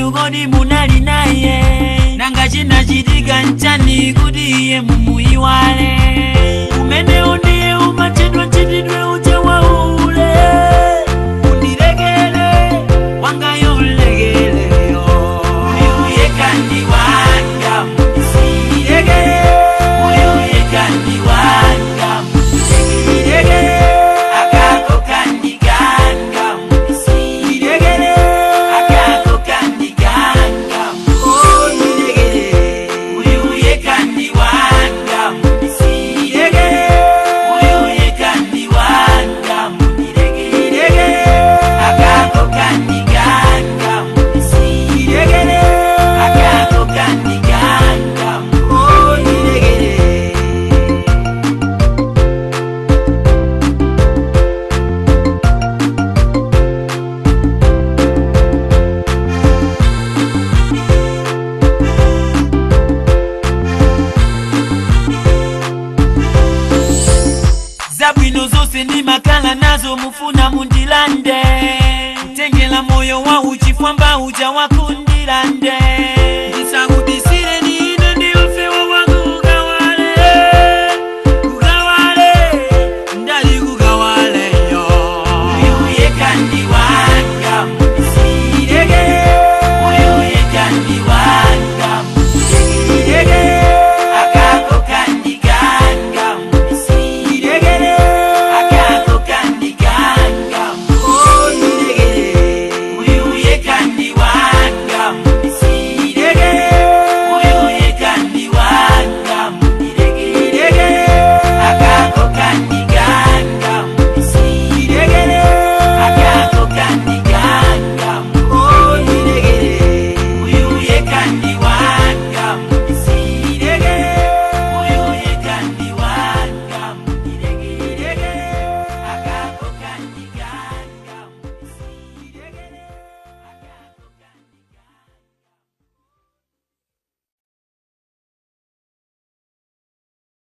Inu kodi munali naye? Nanga chinachitika nchani kuti iye mumuyiwale? Umenewo ndiye umachedwa mchitidwe uja waule. Undirekere wangayo, ulekereyo. Uyu yekha ndi wanga, mundilekere. Uyu yekha ndi wanga, mundilekere. Akako kandiganga, mundilekere. Akako kandiganga, mundilekere. Uyu yekha ndi wanga, mundilekere. Uyu yekha ndi wanga, mundilekere. Akako kandiganga, mundilekere. Akako kandiganga, mundilekere. Zabwino zonse ndimakhala nazo mufuna mundilande, kutengela moyo wa uchifwamba uja wakundilande.